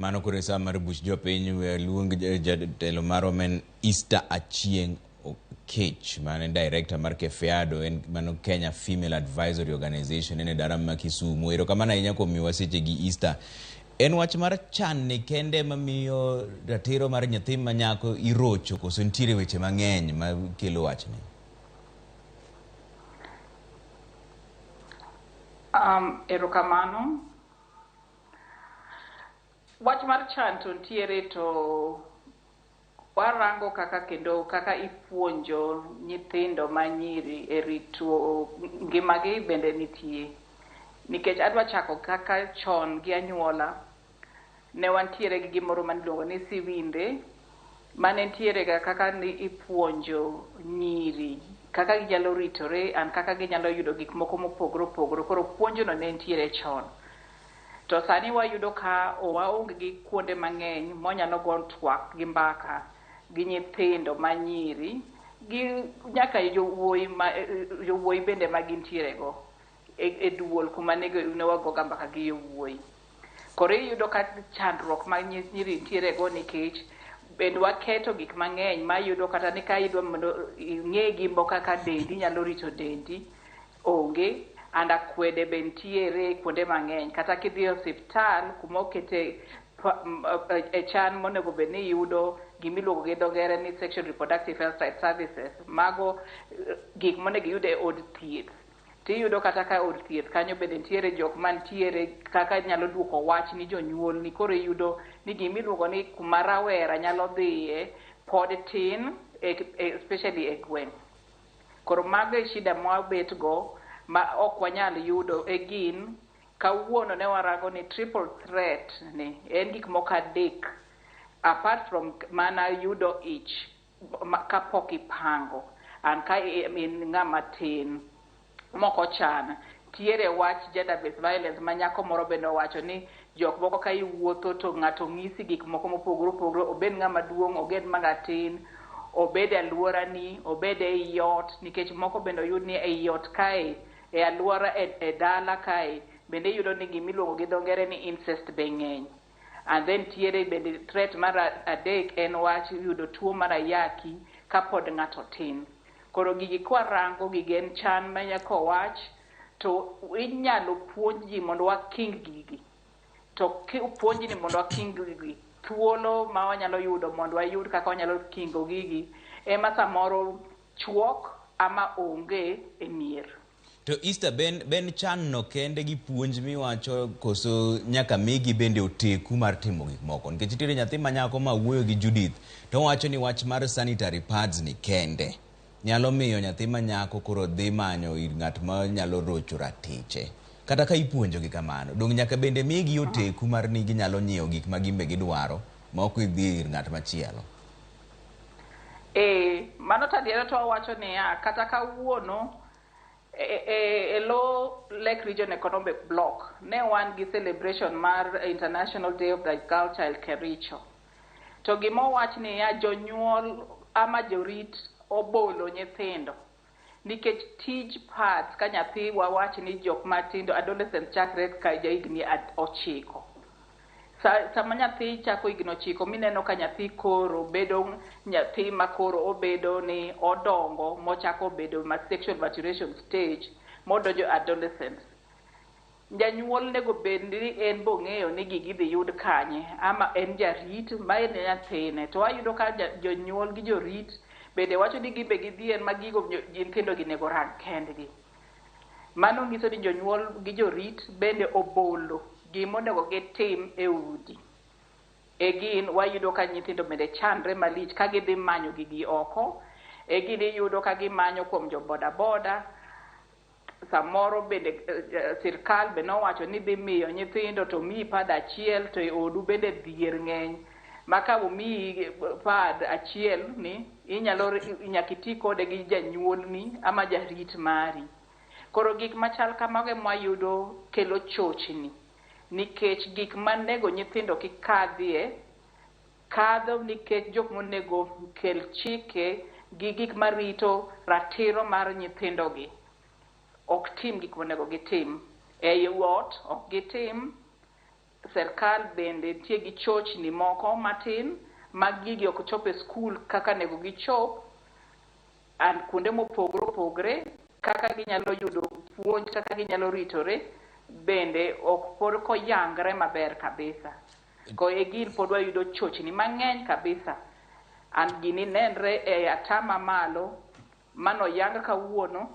Mano koro e saa mar buch jopiny. We luong jatelo marwa ma en Easter Achieng' Okech, mane director mar KEFEADO, en mano Kenya Female Advisory Organization, en e dala ma Kisumu. Erokamano ahinya kuom miyowa seche gi Easter. En wach mar chan ni kende mamiyo ratiro mar nyathi ma nyako irocho koso nitiere weche mang'eny ma kelo wachni? Erokamano. Wach mar chan to nitiere, to warango kaka kendo kaka ipuonjo nyithindo manyiri e rito ngimagi bende nitie. Nikech adwa chako kaka chon gi anyuola, ne wantiere gi gimoro maniluongo ni siwinde, mane nitiere ga kaka ni ipuonjo nyiri kaka ginyalo ritore and kaka ginyalo yudo gik moko mopogore opogore. Koro puonjono ne nitiere chon. To sani wayudo ka waonge gi kuonde mang'eny mwanyalo go twak gi mbaka gi nyithindo manyiri gi nyaka jowuoyi ma jowuoyi bende ma gintiere go e duol kuma ne wagoga mbaka gi yowuoyi. Koro iyudo ka chandruok ma nyiri nitiere go nikech bende waketo gik mang'eny mayudo kata ni ka idwa mondo ing'e gimbo kaka dendi nyalo rito dendi onge, and akwede be nitiere kuonde mang'eny. Kata kidhi e osiptal kuma okete e chan monego bed ni iyudo gimiluongo gi dho ngere ni sexual reproductive health rights services, mago gik monego iyud e od thieth, tiyudo kata ka od thieth kanyo bende nitiere jok mantiere kaka nyalo duoko wach ni jonyuolni. Koro iyudo ni gimiluongo ni kuma rawera nyalo dhiye pod tin, especially e gweng'. Koro mago e shida mwabet go ma ok wanyal yudo e gin. Kawuono ne warango ni triple threat ni en gik moko adek apart from mana yudo ich kapok ipango and ka in ng'ama tin mok ochan. Tiere wach gender based violence ma nyako moro bende owacho ni jok moko ka iwuotho to ng'ato ng'isi gik moko mopogore opogore, obed ng'ama duong', obed ng'ama tin, obed e aluorani, obed ei ot, nikech moko bende oyud ni ei ot kae, e aluora, e dala kae bende iyudo ni gimiluongo gi dho ngere ni incest be ng'eny. And then tiere bende threat mar adek en wach yudo tuo mar ayaki kapod ng'ato tin. Koro gigi kwarango, gigi en chan ma nyaka owach to inyalo puonj ji mondo waking gigi. To kipuonj ni mondo waking gigi, thuolo ma wanyalo yudo mondo wayud kaka wanyalo kingo gigi ema samoro chuok ama onge e mier. To Easter, ben chan no kende gi puonj miwacho koso nyaka migi bende oteku mar timo gik moko? Nikech nitiere nyathi ma nyako ma wuoyo gi Judith to owacho ni wach mar sanitary pads ni kende nyalo miyo nyathi ma nyako koro dhi manyo ir ng'at ma nyalo rocho ratiche. Kata ka ipuonjogi kamano, dong' nyaka bende migi oteku mar ni ginyalo nyiewo gik ma gin be gidwaro ma ok idhi ir ng'at machielo. Ee, mano to adiera. To wawacho niya, kata kawuono e lo Lake Region Economic Bloc ne wan gi celebration mar International Day of the Girl Child Kericho. To gima owach niya, jonyuol ama jorit obolo nyithindo nikech tij pads ka nyathi, wawach ni jok matindo, adolescent, chakre ka jahigni 9. Sama nyathi chako higni 9, mineno ka nyathi koro bedo nyathi ma koro obedo ni odongo mochako bedo ma sexual maturation stage modonjo adolescence, janyuol nego bed ni en bong'eyo ni gigi idhi yud kanye, ama en jarit ma en nyathine. To wayudo ka jonyuol gi jorit bende wacho ni gin be gidhier ma gigo nyithindo gi nego rang kendgi. Mano nyiso ni jonyuol gi jorit bende obolo gimonego gitim e udi. E gin wayudo ka nyithindo bende chandre malich ka gidhi manyo gigi oko. E gin iyudo ka gimanyo kuom jo boda boda. Samoro bende sirkal be nowacho ni dhi miyo nyithindo to miyi pad achiel, to e odu bende dhier ng'eny ma ka omiyi pad achiel ni inyalo nyaka iti kode gi janyuolni ama jarit mari. Koro gik machal kamago ema wayudo kelo chochni nikech gik manego nyithindo kik kadhie kadho, nikech jok monego kel chike gi gik marito ratiro mar nyithindogi ok tim gik monego gitim ei ot, ok gitim. Serkal bende nitie gi chochni moko matin ma gigi ok chop e skul kaka onego gichop and kuonde mopogore opogore kaka ginyalo yudo puonj kaka ginyalo ritore bende ok pod koyangre maber kabisa. Ko e gin pod wayudo chochni mang'eny kabisa and gini nenre e atama malo manoyang kawuono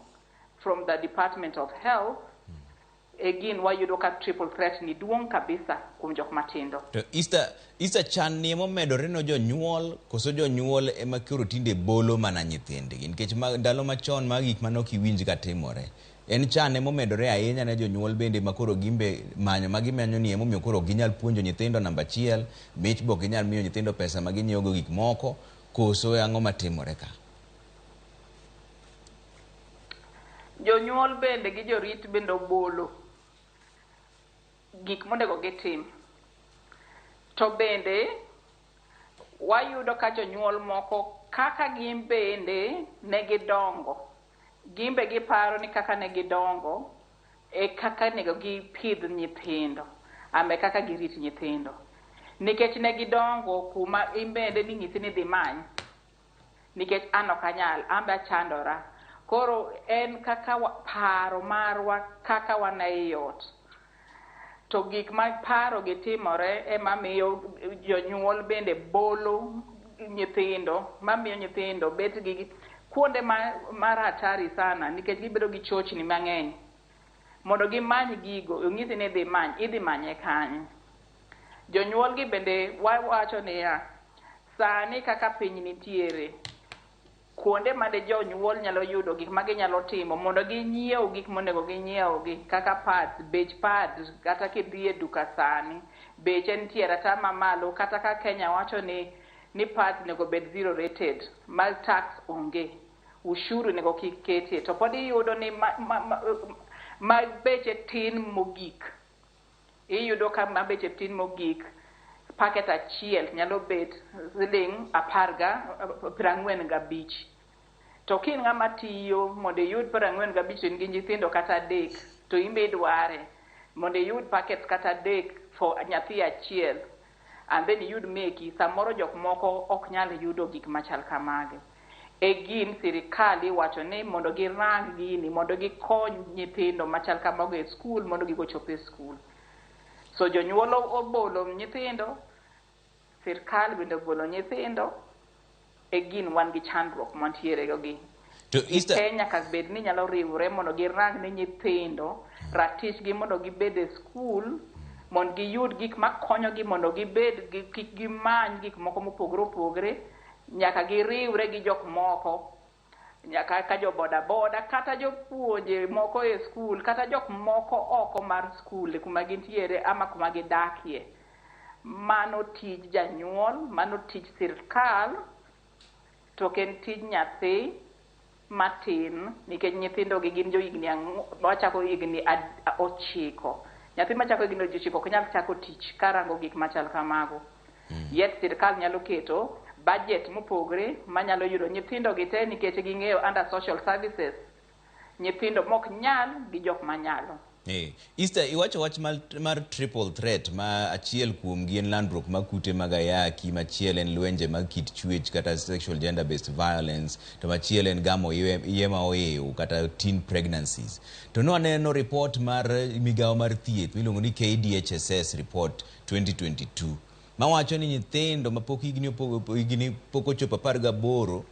from the Department of Health. Again wayudo ka triple threat ni duong' kabisa kuom jok matindo. To Easter, chan ni emomedore no jonyuol koso jonyuol ema koro tinde bolo mana nyithindgi? Nikech ndalo machon mag gik mane ok iwinj ka timore. En chan emomedore ahinya ne jonyuol bende ma koro gimbe manyo ma gimanyo ni emomiyo koro ok ginyal puonjo nyithindo namba achiel, mich be ok ginyal miyo nyithindo pesa ma ginyiewogo gik moko, koso ang'o matimore ka? Jonyuol bende gi jorit bende obolo gik monego gitim. To bende wayudo ka jonyuol moko kaka gin bende ne gidongo, gin be giparo ni kaka ne gidongo e kaka onego gipidh nyithindo ame kaka girit nyithindo. Nikech ne gidongo kuma in bende ninyisi ni dhi many, nikech an ok anyal, an be achandora. Koro en kaka paro marwa kaka wan ei ot. To gik ma paro gi timore ema miyo jonyuol bende bolo nyithindo, mamiyo nyithindo bet gi kuonde mar hatari sana nikech gibedo gi chochni mang'eny. Mondo gimany gigo, onyisi ni idhi many, idhi manye kanye. Jonyuol gi bende wawacho niya, sani kaka piny nitiere, kuonde mane jonyuol nyalo yudo gik ma ginyalo timo mondo ginyiew gik monego ginyiew gi kaka pads, bech pads kata kidhi e duka sani, beche nitiere ata mamalo kata ka Kenya wacho ni pads onego bed zero rated, ma tax onge, ushuru onego kik ketie, to pod iyudo ni ma beche tin mogik. Iyudo ka ma beche tin mogik, packet achiel nyalo bet siling apar ga 45. To ka in ng'ama tiyo mondo iyud 45 to in gi nyithindo kata adek, to in be idware mondo iyud packet kata adek for nyathi achiel, and then iyud meki, samoro jok moko ok nyal yudo gik machal kamagi. E gin sirikal iwacho ni mondo girang gini, mondo gikony nyithindo machal kamago e skul, mondo gigo ochop e skul. So jonyuol obolo nyithindo, sirkal bende obolo nyithindo, e gin wan gi chandruok mantiere go gi. To Gi Easter, te nyaka bed ni nyalo riwre mondo girang ni nyithindo ratichgi mondo gibed e skul, mondo giyud gik makonyogi mondo gibed gi, kik gimany gik moko mopogore opogore, nyaka giriwre gi jok moko, nyaka ka jo boda boda, kata jopuonje moko e skul, kata jok moko oko mar skul kuma gintiere ama kuma gidakie. Mano tij janyuol, mano tij sirkal, to ok en tij nyathi matin, nikech nyithindo gi gin jo higni wachako higni 9. Nyathi machako higni 9 ok nyal chako tich karango gik machal kamago. Yet sirkal nyalo keto budget mopogre manyalo yudo nyithindo gi te nikech ging'eyo under social services nyithindo mok nyal gi jok manyalo. Easter, iwacho wach mar triple threat ma achiel kuom gi en landruok mag kute mag ayaki, machielo en lwenje mag kit chwech kata sexual gender based violence, to machielo en gamo iye ma oiw kata teen pregnancies. To nwaneno report mar migawo mar thieth miluongo ni KDHSS report 2022 mawacho ni nyithindo mapok higni pok ochopo 18,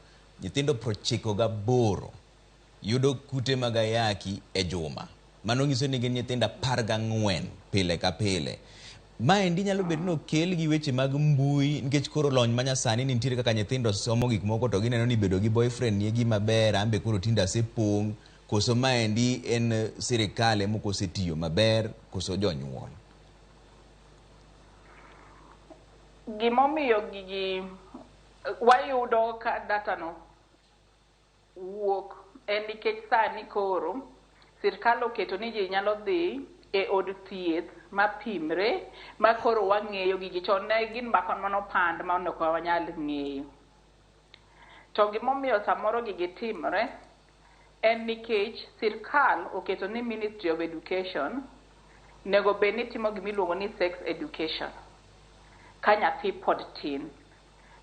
nyithindo 98 yudo kute mag ayaki e juma. Mano nyiso ni gin nyithindo 14 pile ka pile. Maendi nyalo bedo ni okel gi weche mag mbui nikech koro lony manyasani nitiere kaka nyithindo somo gik moko to gineno ni bedo gi boyfriend ni e gima ber, an be koro tinde asepong', koso maendi en sirikal ema ok osetiyo maber, koso jonyuol? Gimomiyo gigi wayudo ka data no wuok en nikech sani koro sirkal oketo ni ji nyalo dhi e od thieth mapimre ma koro wang'eyo gigi. Chon ne gin manopand ma ok wanyal ng'eyo. To gimomiyo samoro gigi timore en nikech sirkal oketo ni Ministry of Education Nego bed ni timo gima iluongo ni sex education ka nyathi pod tin.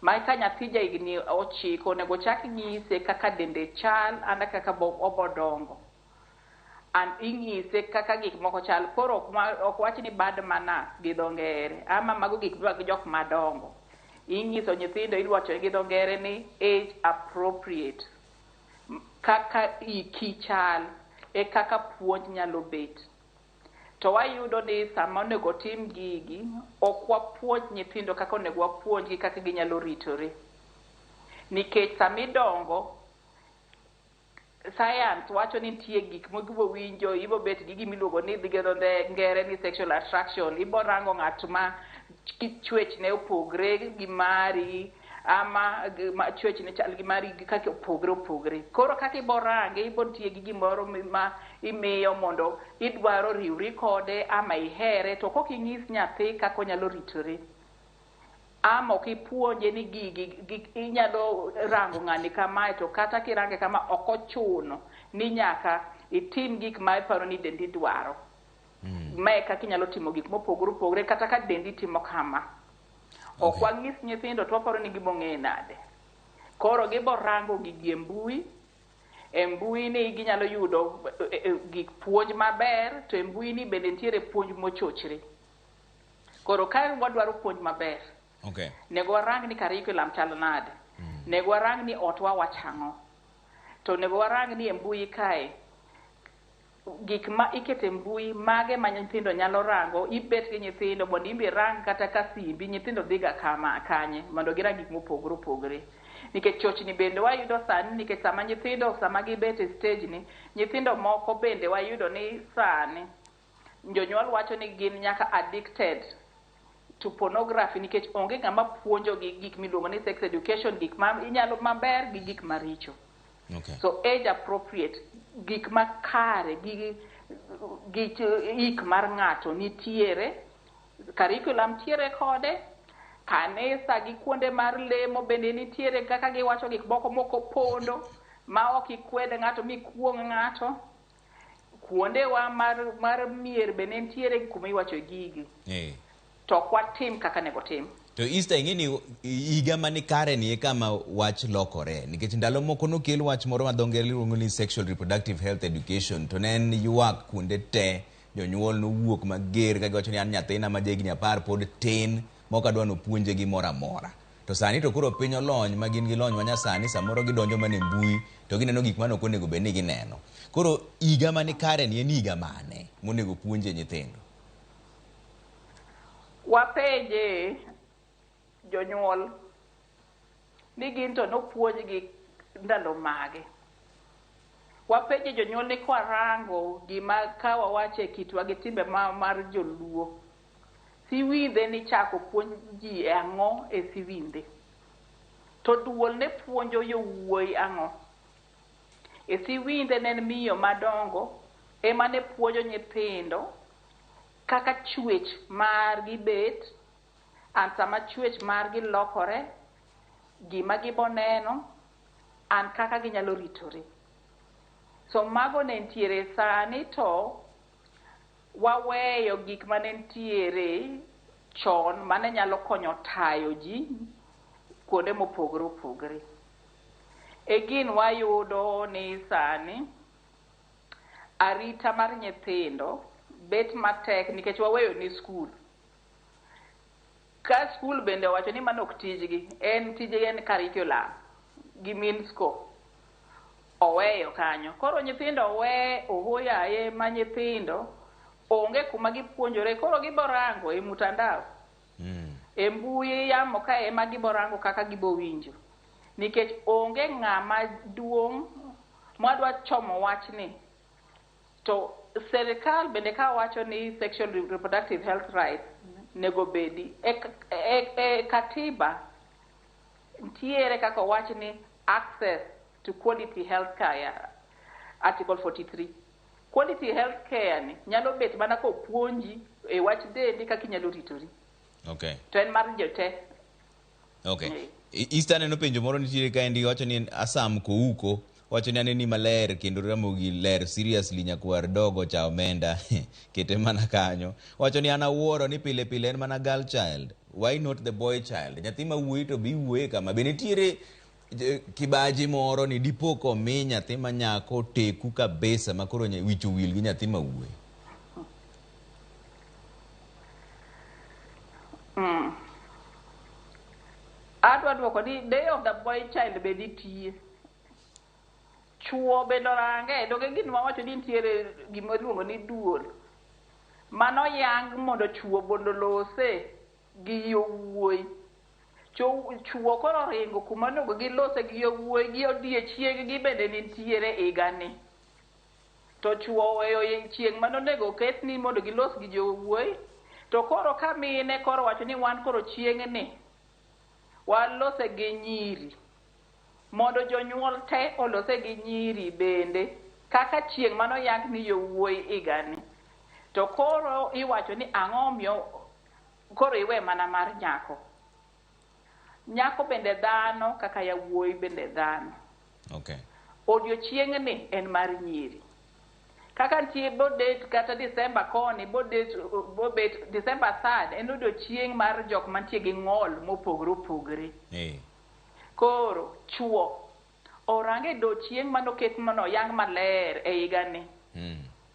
Ma ka nyathi ja higni 9 onego chak nyise kaka dende chal and kaka obo dongo. And inyise kaka gik moko chal. Koro ok wach ni bad manners gi dho ngere, ama mago gik mag jok madongo. Inyiso nyithindo, iwacho gi dho ngere ni age appropriate. Kaka iki chal, e kaka puonj nyalo bet. To wayudo ni sama onego tim gigi, ok wapuonj nyithindo kaka onego wapuonjgi kaka ginyalo ritore. Nikech sama idongo, science wacho ni nitie gik mibiro winjo, ibiro bet gi gima iluongo ni gi dho ngere ni sexual attraction, ibiro rango ng'at ma chwechne opogre gi mari, ama chwechne chal gi mari kaka opogre opogre. Koro kaka ibiro range, ibiro tiyo gi gimoro ma imiyo mondo idwaro riwri kode ama ihere, to kok inyis nyathi kaka onyalo ritore. Ama ok ipuonje ni gigi inyalo rango ng'ani kamae, to kata kirange kama ok ochuno ni nyaka itim gik ma iparo ni dendi dwaro. Mae kaka inyalo timo gik mopogore opogore kata ka dendi timo kama. Ok wanyis nyithindo to waparo ni gibong'eyo nade. Koro gibo rango gigi e mbui. E mbui ni ginyalo yudo gik puonj maber, to e mbui ni bende nitiere puonj mochochre. Koro ka wadwaro puonj maber, nego warang ni curriculum chal nade. Nego warang ni otwa wacho ang'o. To nego warang ni e mbui kae, gik ma iketo e mbui mage ma nyithindo nyalo rango, ibet gi nyithindo mondo imbe irang kata ka simbi, nyithindo dhiga kama kanye mondo girang gik mopogore opogore. Nikech chochni bende wayudo sani, nikech sama nyithindo, sama gibet e stage ni, nyithindo moko bende wayudo ni sani jonyuol wacho ni gin nyaka addicted to pornography, nikech onge ng'ama puonjogi gik miluongo ni sex education, gik ma inyalo maber gi gik maricho. So age appropriate, gik makare gi ik mar ng'ato nitiere, curriculum tiere kode, kanisa gi kuonde mar lemo bende nitiere kaka giwacho gik moko moko pondo, ma ok ikwed ng'ato mikuong' ng'ato. Kuondewa mar mier bende nitiere kuma iwacho gigi. To ok watim kaka nego tim. To Easter, ing'e ni higa mani kare ni e kama wach lokore, nikech ndalo moko nokel wach moro ma dho ngere luongo ni sexual reproductive health education, to ne en ywak kuonde te, jonyuol nowuok mager ka giwacho ni an nyathina ma jahigni 10 pod tin, ma ok adwa nopuonje gimoro amora. To sani to koro piny olony ma gin gi lony ma nyasani, samoro gidonjo mana e mbui to gineno gik mane ok onego bed ni gineno. Koro higa mani kare ni en higa mane monego puonje nyithindo? Wapenje jonyuol ni gin to nopuonjgi ndalo mage. Wapenje jonyuol ni kwarango gima ka wawacho e kitwa gi timbe mar joluo, siwindhe ni chako puonj ji e ang'o e siwindhe? To duol ne puonjo yowuoyi ang'o? E siwindhe ne en miyo madongo ema ne puonjo nyithindo kaka chwech margi bet, and sama chwech margi lokore, gima giboneno, and kaka ginyalo ritore. So mago ne nitiere. Sani to waweyo gik mane nitiere chon mane nyalo konyo tayo ji kuonde mopogore opogore. E gin wayudo ni sani arita mar nyithindo bet matek nikech waweyo ni skul. Ka skul bende owacho ni mano ok tijgi, en tijgi en curriculum gi MINSCO oweyo kanyo. Koro nyithindo owe ohoyaye ma nyithindo onge kuma gipuonjore, koro giborango e mtandao. E mbui yamo ka ema giborango kaka gibowinjo. Nikech onge ng'ama duong' madwa chomo wachni. To serikal bende ka wacho ni sexual reproductive health rights nego bedi e katiba nitiere kaka owach ni access to quality health care, article 43. Quality health care ni nyalo bet mana kopuonji e wach dendi kaka inyalo ritori. To en mar jote. Easter neno penjo moro nitiere kaendi wacho ni Asam Kouko Wacho ni aneni maler kendo Ramogi ler seriously nyakwar dogo cha omenda kete mana kanyo. Wacho ni an awuoro ni pile pile en mana girl child. Why not the boy child? Nyathi ma wuoyi to be iwuoye kama. Be nitiere kibaji moro ni dipo komi nyathi ma nyako teku kabisa ma koro wich owil gi nyathi ma wuoyi. Adwa duoko ni day of the boy child be nitie. Chuo bende orange, donge gin wawacho ni nitiere gima iluongo ni duol. Mano yang mondo chuo mondo olose gi yowuoyi. Chuo koro oringo kuma onego gilose gi yowuoyi gi odiechieng gi bende nitiere higani. To chuo oweyo chieng' manonego oket ni mondo gilos gi jowuoyi. To koro ka mine koro wacho ni wan koro chieng'ni walose gi nyiri. Mondo jonyuol te olose gi nyiri bende kaka chieng' manoyang ni yowuoyi higani. To koro iwacho ni ang'o omiyo koro iwe mana mar nyako. Nyako bende dhano kaka yawuoyi bende dhano. Odiochieng'ni en mar nyiri. Kaka nitie bodet kata December koni bodet bobet December 3rd en odiochieng' mar jok mantie gi ng'ol mopogore opogore. Koro chuo orange odiochieng' manoket manoyang maler e higani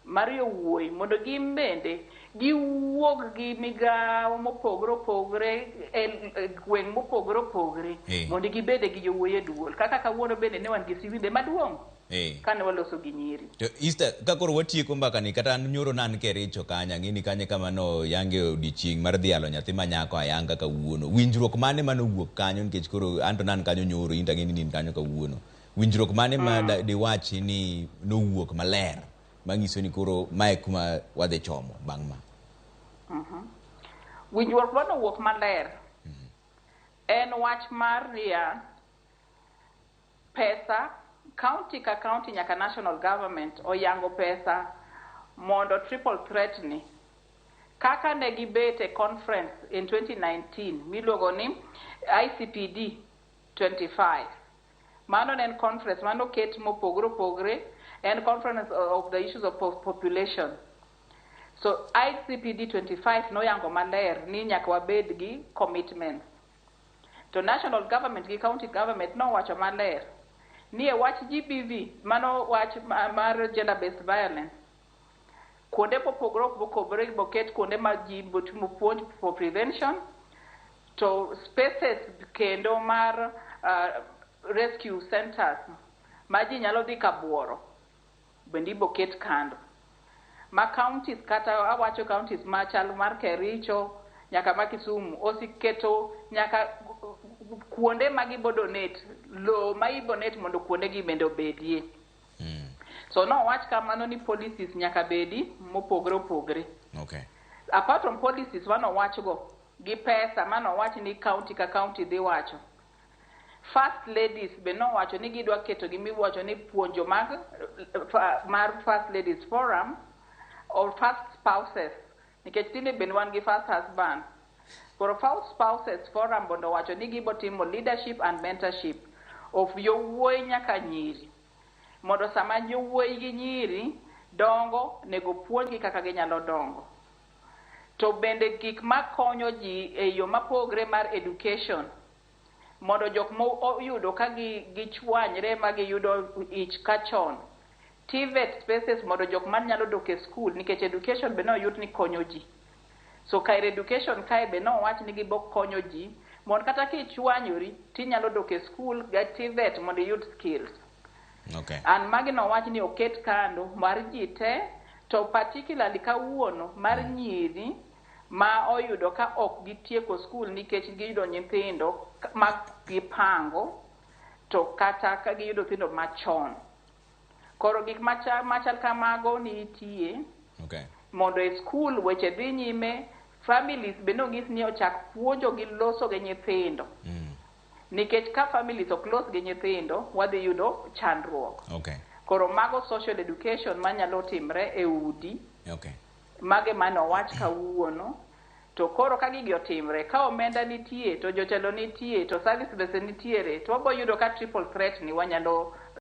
mar yowuoyi mondo gin bende giwuog gi migawo mopogore opogore e gweng' mopogore opogore mondo gibede gi yowuoyi e duol. Kaka kawuono bende ne wan gi siwinde maduong' kane waloso gi nyiri. To Easter, ka koro watieko mbaka ni kata an nyoro ne an Kericho kanya, ang'e ni kanye kama no yange odiochieng' mar dhialo nyathi ma nyako ayanga kawuono. Winjruok mane manowuok kanyo nikech koro an to ne an kanyo nyoro, in to ang'e ni in kanyo kawuono. Winjruok mane ma diwachi ni nowuok maler manyiso ni koro mae kuma wadhi chomo bang' ma? Winjruok manowuok maler en wach mar niya, pesa county ka county nyaka national government oyango pesa mondo triple threat ni kaka ne gibet e conference in 2019 miluongo ni ICPD 25. Mano ne en conference manoket mopogore opogore, en conference of the issues of population. So ICPD 25 noyango maler ni nyaka wabed gi commitments. To national government gi county government nowacho maler ni e wach GBV, mano wach mar gender based violence, kuonde mopogore opogore boket kuonde ma ji timo puonj for prevention, to spaces kendo mar rescue centers ma ji nyalo dhi kabuoro bende iboket kando. Ma counties kata awacho counties machal mar Kericho nyaka ma Kisumu osiketo nyaka kuonde ma gibo donate lowo ma ibo donate mondo kuonde gi bende obedie. So nowach kamano ni policies nyaka bedi mopogore opogore. Apart from policies manowach go gi pesa manowach ni county ka county dhi wacho. First ladies be nowacho ni gidwa keto gimiwacho ni puonjo mag mar First Ladies Forum or first spouses nikech tinde bende wan gi first husband. Koro first spouses forum mondo wacho ni gibo timo leadership and mentorship of yowuoyi nyaka nyiri. Mondo sama yowuoyi gi nyiri dongo, nego puonjgi kaka ginyalo dongo. To bende gik makonyo ji e yo mapogre mar education mondo jok moyudo ka gichwanyre ma giyudo ich kachon, TVET spaces mondo jok manyalo dok e school nikech education be noyud ni konyo ji. So kar education kae be nowach ni gibo konyo ji mondo kata kichwanyori tinyalo dok e school ga TVET mondo iyud skills. And magi nowach ni oket kando mar ji te, to particularly kawuono mar nyiri ma oyudo ka ok gitieko school nikech giyudo nyithindo ma gipango to kata ka giyudo nyithindo machon. Koro gik machal kamago nitie mondo e school weche dhi nyime, families be nonyis ni ochak puonjo gi loso gi nyithindo. Nikech ka families ok los gi nyithindo, wadhi yudo chandruok. Koro mago social education manyalo timre e udi. Mage manowach kawuono. To koro ka gigi otimre, ka omenda nitie, to jotelo nitie, to service bese nitiere, to wabo yudo ka triple threat ni wanyalo